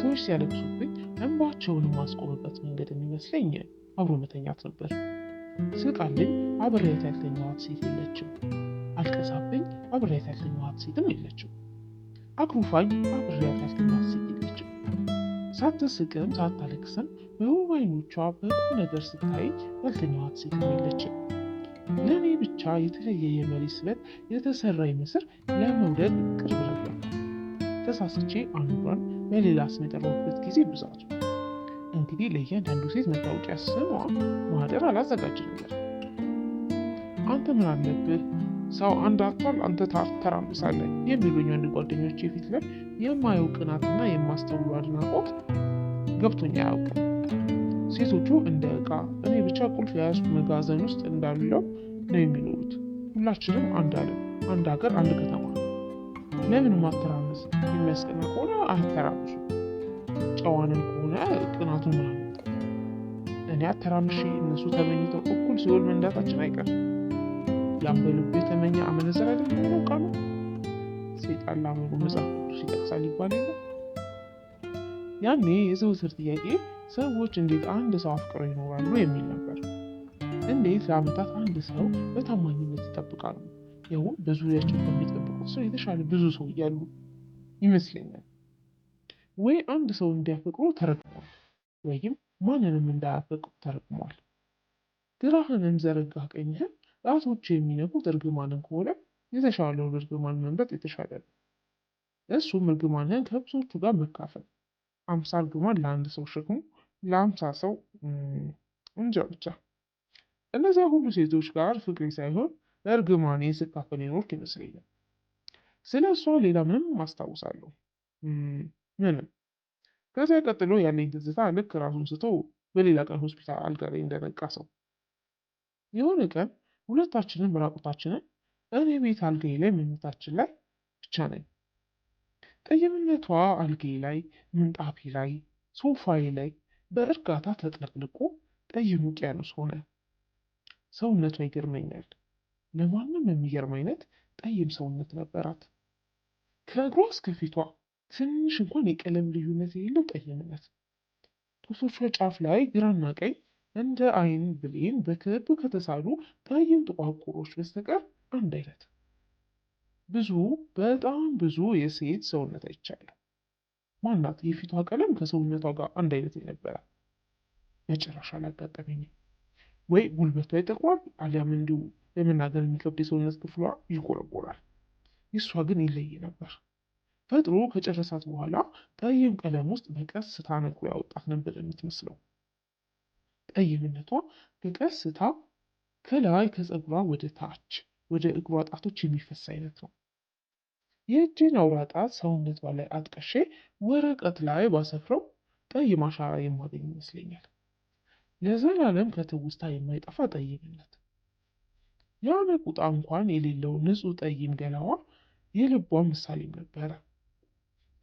ሴቶች ሲያለቅሱብኝ እንባቸውን የማስቆምበት መንገድ የሚመስለኝ አብሮ መተኛት ነበር። ስቃልኝ አብሬያት ያልተኛኋት ሴት የለችም። አልቀሳብኝ አብሬያት ያልተኛኋት ሴትም የለችም። አኩርፋኝ አብሬያት ያልተኛኋት ሴት የለችም። ሳትስቅም ሳታለቅስም በውብ ዓይኖቿ በቁም ነገር ስታይ ያልተኛኋት ሴትም የለችም። ለእኔ ብቻ የተለየ የመሬት ስበት የተሰራ ይመስል ለመውደድ ቅርብ ነበር። ተሳስቼ አንዷን በሌላ ስም የጠራሁበት ጊዜ ብዛቱ። እንግዲህ ለእያንዳንዱ ሴት መታወቂያ ስሟ ማህደር አላዘጋጅ ነበር። አንተ ምን አለብህ ሰው አንድ አጥቷል፣ አንተ ታተራምሳለህ የሚሉኝ ወንድ ጓደኞቼ ፊት ላይ የማየው ቅናትና የማስተውለው አድናቆት ገብቶኝ አያውቅም። ሴቶቹ እንደ ዕቃ፣ እኔ ብቻ ቁልፍ የያዝኩ መጋዘን ውስጥ እንዳለው ነው የሚኖሩት። ሁላችንም አንድ ዓለም፣ አንድ ሀገር፣ አንድ ከተማ። ለምን ማተራመስ? የሚያስቀና ከሆነ አያተራምሱ። ጨዋንን ከሆነ ቅናቱን ምን አመጣው? እኔ አተራምሼ እነሱ ተመኝተው እኩል ሲኦል መንዳታችን አይቀርም። ያም በልቡ የተመኘ አመነዘረ አይደል የሚለው ቃሉ? ሰይጣን ላመኑ መጽሐፍ ቅዱስ ይጠቅሳል ይባል የለ? ያኔ የዘወትር ጥያቄ ሰዎች እንዴት አንድ ሰው አፍቅረው ይኖራሉ የሚል ነበር። እንዴት ለዓመታት አንድ ሰው በታማኝነት ይጠብቃሉ? ይኸውም በዙሪያቸው ከሚጠብቁት ሰው የተሻለ ብዙ ሰው እያሉ ይመስለኛል። ወይ አንድ ሰው እንዲያፈቅሩ ተረግሟል፣ ወይም ማንንም እንዳያፈቅሩ ተረግሟል። ግራህንም ዘረጋህ ቀኝህን ጣቶች የሚነኩት እርግማንን ከሆነ የተሻለውን እርግማን መምረጥ የተሻለ ነው። እሱም እርግማንህን ከብዙዎቹ ጋር መካፈል። 50 እርግማን ለአንድ ሰው ሸክሙ ለ50 ሰው እንጃ ብቻ። እነዚያ ሁሉ ሴቶች ጋር ፍቅሬ ሳይሆን እርግማኔ ስካፈል የኖርኩ ይመስለኛል። ስለ እሷ ሌላ ምንም አስታውሳለሁ? ምንም። ከዚያ ቀጥሎ ያለኝ ትዝታ ልክ ራሱን ስቶ በሌላ ቀን ሆስፒታል አልጋ ላይ እንደነቃ ሰው። የሆነ ቀን ሁለታችንም ራቁታችንን እኔ ቤት አልጋዬ ላይ መኝታችን ላይ ብቻ ነኝ። ጠይምነቷ አልጋዬ ላይ፣ ምንጣፌ ላይ፣ ሶፋዬ ላይ በእርጋታ ተጥለቅልቆ ጠይም ውቅያኖስ ሆነ። ሰውነቷ ይገርመኛል። ለማንም የሚገርም አይነት ጠይም ሰውነት ነበራት። ከእግሯ እስከ ፊቷ ትንሽ እንኳን የቀለም ልዩነት የሌለው ጠይምነት። ጡቶቿ ጫፍ ላይ ግራና ቀኝ እንደ አይን ብሌን በክብ ከተሳሉ ጠይም ጥቋቁሮች በስተቀር አንድ አይነት። ብዙ በጣም ብዙ የሴት ሰውነት አይቻለሁ። ማናት የፊቷ ቀለም ከሰውነቷ ጋር አንድ አይነት የነበረ? በጭራሽ አላጋጠመኝም። ወይ ጉልበቷ ይጠቁራል፣ አሊያም እንዲሁ ለመናገር የሚከብድ የሰውነት ክፍሏ ይቆረቆራል። የእሷ ግን ይለይ ነበር። ፈጥሮ ከጨረሳት በኋላ ጠይም ቀለም ውስጥ በቀስታ ነክሮ ያወጣት ነበር የምትመስለው። ጠይምነቷ በቀስታ ከላይ ከፀጉሯ ወደ ታች ወደ እግሯ ጣቶች የሚፈስ አይነት ነው። የእጄን አውራ ጣት ሰውነቷ ላይ አጥቀሼ ወረቀት ላይ ባሰፍረው ጠይም አሻራ የማገኝ ይመስለኛል። ለዘላለም ከትውስታ የማይጠፋ ጠይምነት። ያለ ቁጣ እንኳን የሌለው ንጹህ ጠይም ገላዋ የልቧ ምሳሌም ነበረ።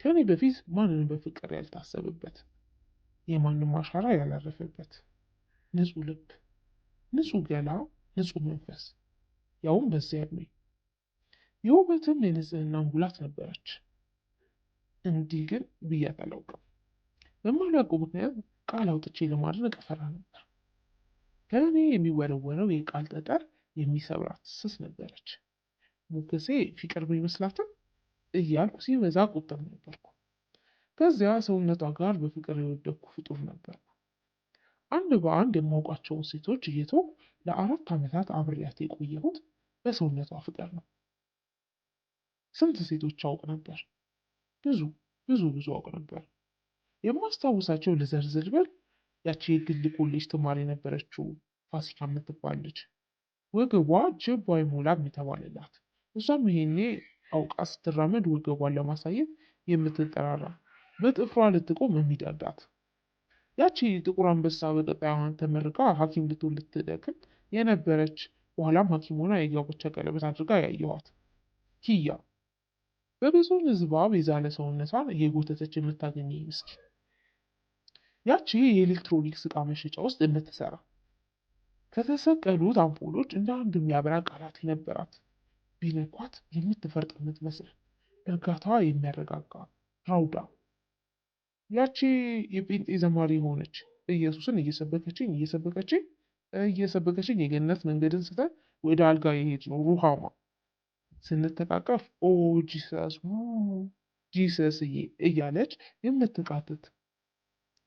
ከኔ በፊት ማንንም በፍቅር ያልታሰበበት፣ የማንም አሻራ ያላረፈበት ንጹህ ልብ፣ ንጹህ ገላ፣ ንጹህ መንፈስ፣ ያውም በዚያ ዕድሜ። የውበትም የንጽህናም ጉላት ነበረች። እንዲህ ግን ብያት አላውቅም። በማላውቀው ምክንያት ቃል አውጥቼ ለማድነቅ እፈራ ነበር። ከእኔ የሚወረወረው የቃል ጠጠር የሚሰብራት ስስ ነበረች። ሞገሴ ፍቅር ቢመስላትም እያልኩ ሲበዛ ቁጥብ ነበርኩ። ከዚያ ሰውነቷ ጋር በፍቅር የወደቅኩ ፍጡር ነበርኩ። አንድ በአንድ የማውቃቸውን ሴቶች እየተውኩ ለ4 ዓመታት አብሬያት የቆየሁት በሰውነቷ ፍቅር ነው። ስንት ሴቶች አውቅ ነበር? ብዙ ብዙ ብዙ አውቅ ነበር። የማስታውሳቸው ልዘርዝር ብል ያቺ የግል ኮሌጅ ተማሪ የነበረችው ፋሲካ የምትባል ልጅ፣ ወገቧ ጅብ አይሞላም የተባለላት፣ እሷም ይሄኔ አውቃ ስትራመድ ወገቧን ለማሳየት የምትጠራራ በጥፍሯ ልትቆም የሚዳዳት፣ ያቺ ጥቁር አንበሳ በቀጣዩ ተመርቃ ሐኪም ልትሆን ልትደክም የነበረች በኋላም ሐኪም ሆና የጋብቻ ቀለበት አድርጋ ያየኋት ኪያ፣ በብዙ ንዝባብ የዛለ ሰውነቷን እየጎተተች የምታገኘኝ ምስኪን፣ ያቺ የኤሌክትሮኒክስ ዕቃ መሸጫ ውስጥ የምትሰራ ከተሰቀሉት አምፖሎች እንደ አንዱ የሚያበራ ቃላት የነበራት፣ ቢነኳት የምትፈርጥ የምትመስል እርጋታዋ የሚያረጋጋ ራውዳ፣ ያቺ የጴንጤ ዘማሪ ሆነች ኢየሱስን እየሰበከችኝ እየሰበከችኝ እየሰበከችኝ የገነት መንገድን ስተን ወደ አልጋ የሄድነው ሩሃማ ስንተቃቀፍ "Oh Jesus, Jesus" እያለች የምትቃትት፣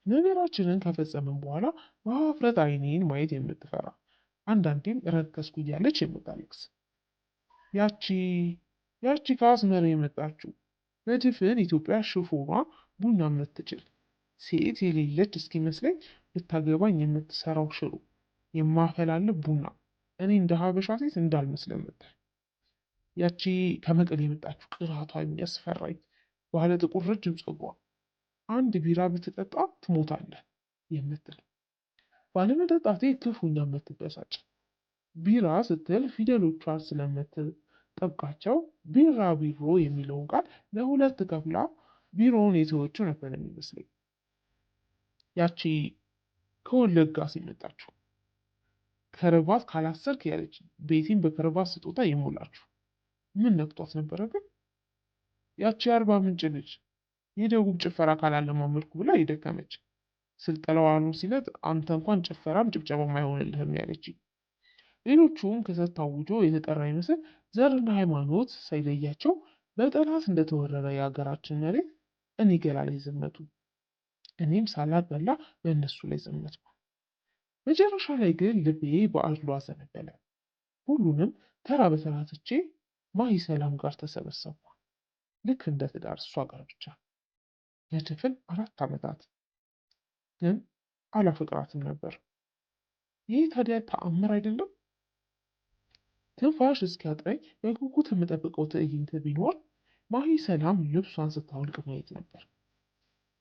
ነገራችንን ከፈጸምን በኋላ በሀፍረት አይኔን ማየት የምትፈራ፣ አንዳንዴም ረከስኩ እያለች የምታለቅስ፣ ያቺ ከአስመራ የመጣችው በድፍን ኢትዮጵያ ሽፎኗ ቡና የምትችል ሴት የሌለች እስኪመስለኝ ልታገባኝ የምትሰራው ሽሮ፣ የማፈላልህ ቡና እኔ እንደ ሀበሻ ሴት እንዳልመስል የምትል፣ ያቺ ከመቀሌ የመጣችው ቅራቷ የሚያስፈራኝ ባለ ጥቁር ረጅም ፀጉሯ አንድ ቢራ ብትጠጣ ትሞታለህ የምትል፣ ባለመጠጣቴ ክፉኛ የምትበሳጭ፣ ቢራ ስትል ፊደሎቿን ስለምትጠብቃቸው ቢራቢሮ የሚለውን ቃል ለሁለት ከፍላ ቢሮውን የተወችው ነበር የሚመስለኝ። ያቺ ከወለጋ የመጣችው ከረባት ካላሰርክ ያለች ቤቴን በከረባት ስጦታ የሞላችሁ ምን ነክቷት ነበረ ግን? ያቺ የአርባ ምንጭ ልጅ የደቡብ ጭፈራ ካላለማመድኩ ብላ የደከመች፣ ስልጠናው አሉ ሲለት አንተ እንኳን ጭፈራም ጭብጨባም አይሆንልህም ያለች፣ ሌሎቹም ክተት ታውጆ የተጠራ ይመስል ዘርና ሃይማኖት ሳይለያቸው በጠላት እንደተወረረ የሀገራችን መሬት እኔ ገላ ላይ ዘመቱ። እኔም ሳላበላ በእነሱ ላይ ዘመትኩ። መጨረሻ ላይ ግን ልቤ በአድሎ አዘነበለ። ሁሉንም ተራ በተራ ትቼ ማሂ ሰላም ጋር ተሰበሰብኩ። ልክ እንደ ትዳር እሷ ጋር ብቻ ለድፍን 4 ዓመታት ግን አላፈቅራትም ነበር። ይህ ታዲያ ተአምር አይደለም? ትንፋሽ እስኪያጥረኝ በጉጉት የምጠብቀው ትዕይንት ቢኖር ማሂ ሰላም ልብሷን ስታወልቅ ማየት ነበር።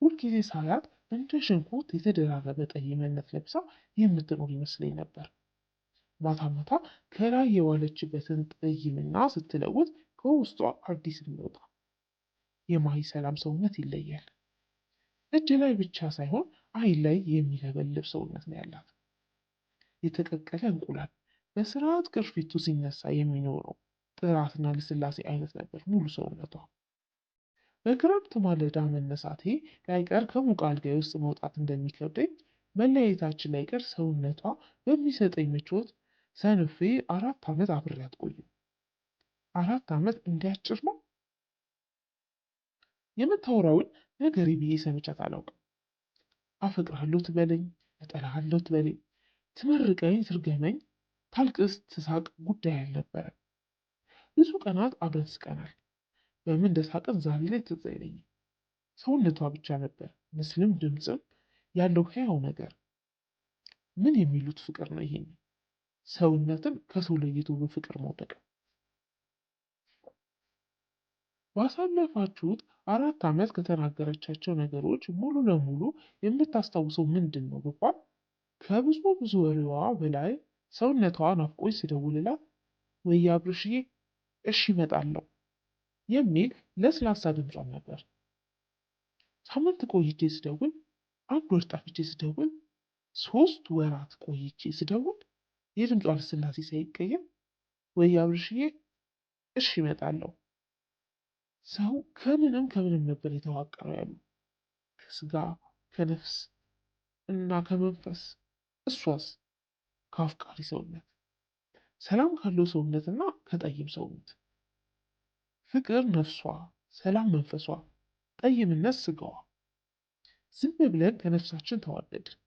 ሁልጊዜ ሳያት እንደ ሽንኩርት የተደራረበ ጠይምነት ለብሳ የምትኖር ይመስለኝ ነበር። ማታ ማታ ከላይ የዋለችበትን ጠይምና ስትለውጥ ከውስጧ አዲስ የሚወጣ የማሂ ሰላም ሰውነት ይለያል። እጅ ላይ ብቻ ሳይሆን አይን ላይ የሚለበልብ ሰውነት ነው ያላት። የተቀቀለ እንቁላል በስርዓት ቅርፊቱ ሲነሳ የሚኖረው ጥራትና ልስላሴ አይነት ነበር ሙሉ ሰውነቷ። በክረምት ማለዳ መነሳቴ ላይቀር ከሙቅ አልጋዬ ውስጥ መውጣት እንደሚከብደኝ መለያየታችን ላይቀር ሰውነቷ በሚሰጠኝ ምቾት ሰንፌ 4 ዓመት አብሬያት ቆየሁ። 4 ዓመት እንዲህ አጭር ነው? የምታወራውን ነገሬ ብዬ ሰምቻት አላውቅም። አፈቅርሃለሁ ትበለኝ፣ እጠላሃለሁ ትበለኝ፣ ትመርቀኝ ትርገመኝ፣ ታልቅስ ትሳቅ ጉዳይ አልነበረም። ብዙ ቀናት አብረን ስቀናል። በምን እንደሳቅን ዛሬ ላይ ትዝ አይለኝም። ሰውነቷ ብቻ ነበር ምስልም ድምፅም ያለው ሕያው ነገር። ምን የሚሉት ፍቅር ነው ይሄን? ሰውነትን ከሰው ለይቶ በፍቅር መውደቅ። ባሳለፋችሁት 4 ዓመት ከተናገረቻቸው ነገሮች ሙሉ ለሙሉ የምታስታውሰው ምንድን ነው ብባል ከብዙ ብዙ ወሬዋ በላይ ሰውነቷ ናፍቆኝ ስደውልላት ወይ አብርሽዬ እሺ እመጣለሁ የሚል ለስላሳ ድምጿን ነበር። ሳምንት ቆይቼ ስደውል፣ አንድ ወር ጠፍቼ ስደውል፣ 3 ወራት ቆይቼ ስደውል የድምጿ ልስላሴ ሳይቀየር ወይ አብርሽዬ እሺ እመጣለሁ። ሰው ከምንም ከምንም ነበር የተዋቀረው ያሉ ከስጋ፣ ከነፍስ እና ከመንፈስ። እሷስ ከአፍቃሪ ሰውነት፣ ሰላም ካለው ሰውነትና ከጠይም ሰውነት። ፍቅር ነፍሷ፣ ሰላም መንፈሷ፣ ጠይምነት ስጋዋ። ዝም ብለን ከነፍሳችን ተዋደድን።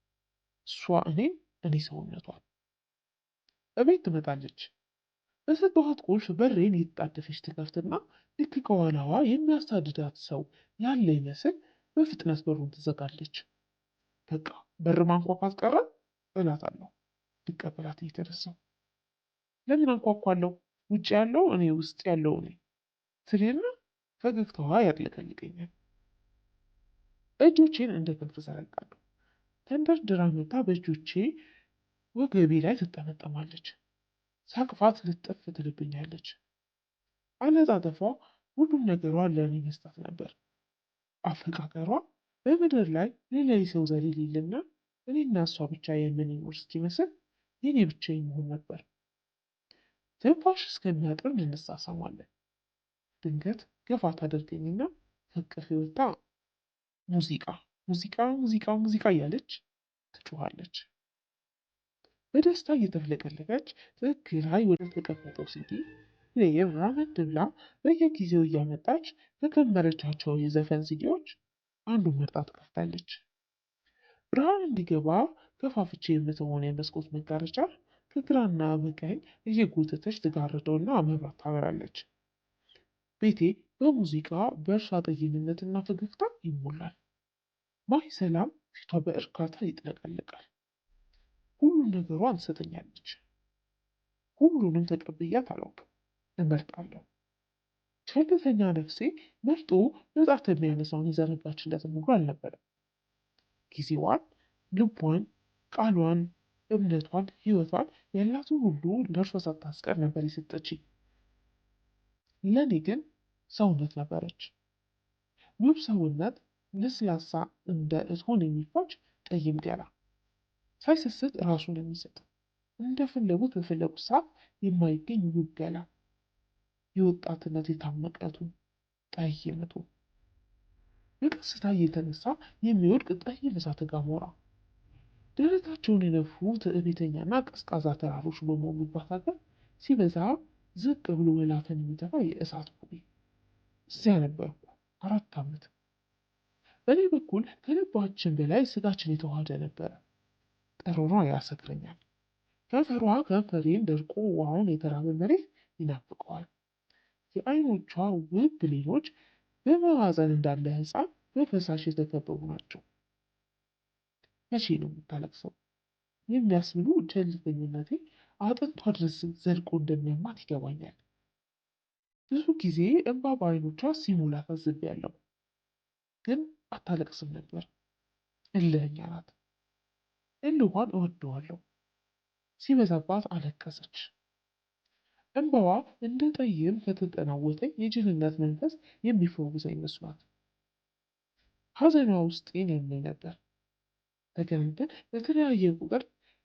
እሷ እኔን፣ እኔ ሰውነቷን። እቤት ትመጣለች። በሰጠኋት ቁልፍ በሬን እየተጣደፈች ትከፍትና ልክ ከኋላዋ የሚያሳድዳት ሰው ያለ ይመስል በፍጥነት በሩን ትዘጋለች። በቃ በር ማንኳኳት ቀረ እላታለሁ። ልቀበላት እየተነሳሁ ለምን አንኳኳለሁ? ውጭ ያለው እኔ፣ ውስጥ ያለው እኔ ትልና ፈገግታዋ ያጥለቀልቀኛል። እጆቼን እንደ ክንፍ ዘረጋለሁ። ተንደርድራ መጥታ በእጆቼ ወገቤ ላይ ትጠመጠማለች። ሳቅፋት ልጥፍ ትልብኛለች። አነጣጠፏ፣ ሁሉም ነገሯ ለእኔ መስጠት ነበር። አፈቃቀሯ በምድር ላይ ሌላ የሰው ዘር የሌለና እኔና እሷ ብቻ የምንኖር እስኪመስል የኔ ብቻ መሆን ነበር። ትንፋሽ እስከሚያጥረን እንሳሳማለን። ድንገት ገፋ ታደርገኝና ከእቅፌ ወጥታ ሙዚቃ ሙዚቃ ሙዚቃ ሙዚቃ እያለች ትጮኻለች። በደስታ እየተፍለቀለቀች ጥግ ላይ ወደ ተቀመጠው ሲዲ player ራመድ ብላ በየጊዜው እያመጣች ከከመረቻቸው የዘፈን ሲዲዎች አንዱን መርጣ ትከፍታለች። ብርሃን እንዲገባ ከፋፍቼ የምተወውን የመስኮት መጋረጃ ከግራና በቀኝ እየጎተተች ትጋርደውና መብራት ታበራለች። ቤቴ በሙዚቃ በእርሷ ጠይምነትና ፈገግታ ይሞላል። ማሂ ሰላም ፊቷ በእርካታ ይጥለቀለቃል። ሁሉን ነገሯን ትሰጠኛለች። ሁሉንም ተቀብያት አላውቅም፣ እመርጣለሁ። ቸልተኛ ነፍሴ መርጦ በጣት የሚያነሳውን የዘረጋችለትን ሁሉ አልነበረም። ጊዜዋን፣ ልቧን፣ ቃሏን፣ እምነቷን፣ ሕይወቷን ያላትን ሁሉ ለእርሷ ሳታስቀር ነበር የሰጠችኝ። ለእኔ ግን ሰውነት ነበረች። ውብ ሰውነት፣ ለስላሳ እንደ እቶን የሚፋጭ ጠይም ገላ፣ ሳይሰስት ራሱን የሚሰጥ እንደፈለጉት በፈለጉት ሰዓት የማይገኝ ውብ ገላ፣ የወጣትነት የታመቀቱ ጠይምቱ፣ በቀስታ እየተነሳ የሚወድቅ ጠይም እሳተ ገሞራ፣ ደረታቸውን የነፉ ትዕቢተኛና ቀዝቃዛ ተራሮች በሞሉባት ሀገር ሲበዛ ዝቅ ብሎ ወላፈን የሚተፋ የእሳት ኩሬ። እዚያ ነበርኩ 4 ዓመት። በእኔ በኩል ከልባችን በላይ ስጋችን የተዋሃደ ነበረ። ጠረኗ ያሰክረኛል። ከንፈሯ ከንፈሬን ደርቆ ውሃውን የተራበ መሬት ይናፍቀዋል። የአይኖቿ ውብ ብሌኖች በማህፀን እንዳለ ሕፃን በፈሳሽ የተከበቡ ናቸው። መቼ ነው የምታለቅሰው የሚያስብሉ ቸልተኝነቴ አጥንቷ ድረስ ዘልቆ እንደሚያማት ይገባኛል። ብዙ ጊዜ እንባ በአይኖቿ ሲሞላ ታዝቤያለሁ። ግን አታለቅስም ነበር። እልህኛ ናት። እልኋን እወደዋለሁ። ሲበዛባት አለቀሰች። እንባዋ እንደ ጠይም ከተጠናወተኝ የጅልነት መንፈስ የሚፈውሰኝ መስሏት ሐዘኗ ውስጤን ያመኝ ነበር። ተገናኝተን በተለያየ ቁጥር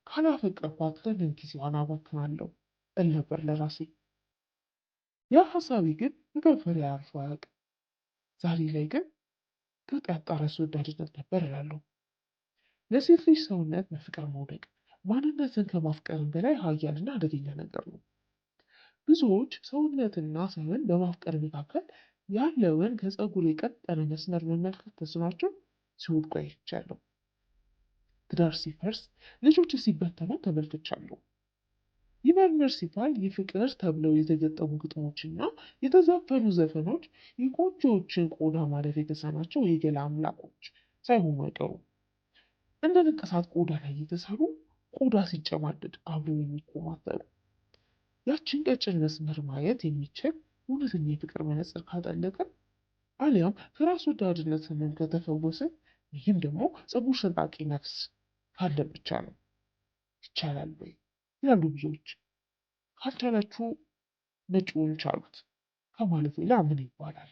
ካላፈቀርኳት ለምን ጊዜዋን አባክናለሁ እል ነበር ለራሴ። ያ ሀሳቤ ግን ከከንፈሬ አርፎ አያውቅም። ዛሬ ላይ ግን ቅጥ ያጣ ራስ ወዳድነት ነበር እላለሁ። ለሴት ልጅ ሰውነት በፍቅር መውደቅ ማንነትን ከማፍቀርም በላይ ኃያልና አደገኛ ነገር ነው። ብዙዎች ሰውነትና ሰውን በማፍቀር መካከል ያለውን ከፀጉር የቀጠነ መስመር መመልከት ተስኗቸው ሲወድቁ አይቻለሁ። ትዳር ሲፈርስ፣ ልጆች ሲበተኑ ተመልክቻለሁ። ይመርምር ሲባል የፍቅር ተብለው የተገጠሙ ግጥሞችና የተዘፈኑ ዘፈኖች የቆንጆዎችን ቆዳ ማለፍ የተሳናቸው የገላ አምላኮች ሳይሆኑ አይቀሩም። እንደ ንቅሳት ቆዳ ላይ የተሰሩ ቆዳ ሲጨማደድ አብረው የሚኮማተሩ ያችን ቀጭን መስመር ማየት የሚችል እውነተኛ የፍቅር መነጽር ካጠለቀ አሊያም ከራስ ወዳድነት ህመም ከተፈወሰ ይህም ደግሞ ፀጉር ሰንጣቂ ነፍስ ካለ ብቻ ነው። ይቻላል ወይ ይላሉ ብዙዎች። ካልቻላችሁ መጪውን ቻሉት ከማለት ሌላ ምን ይባላል?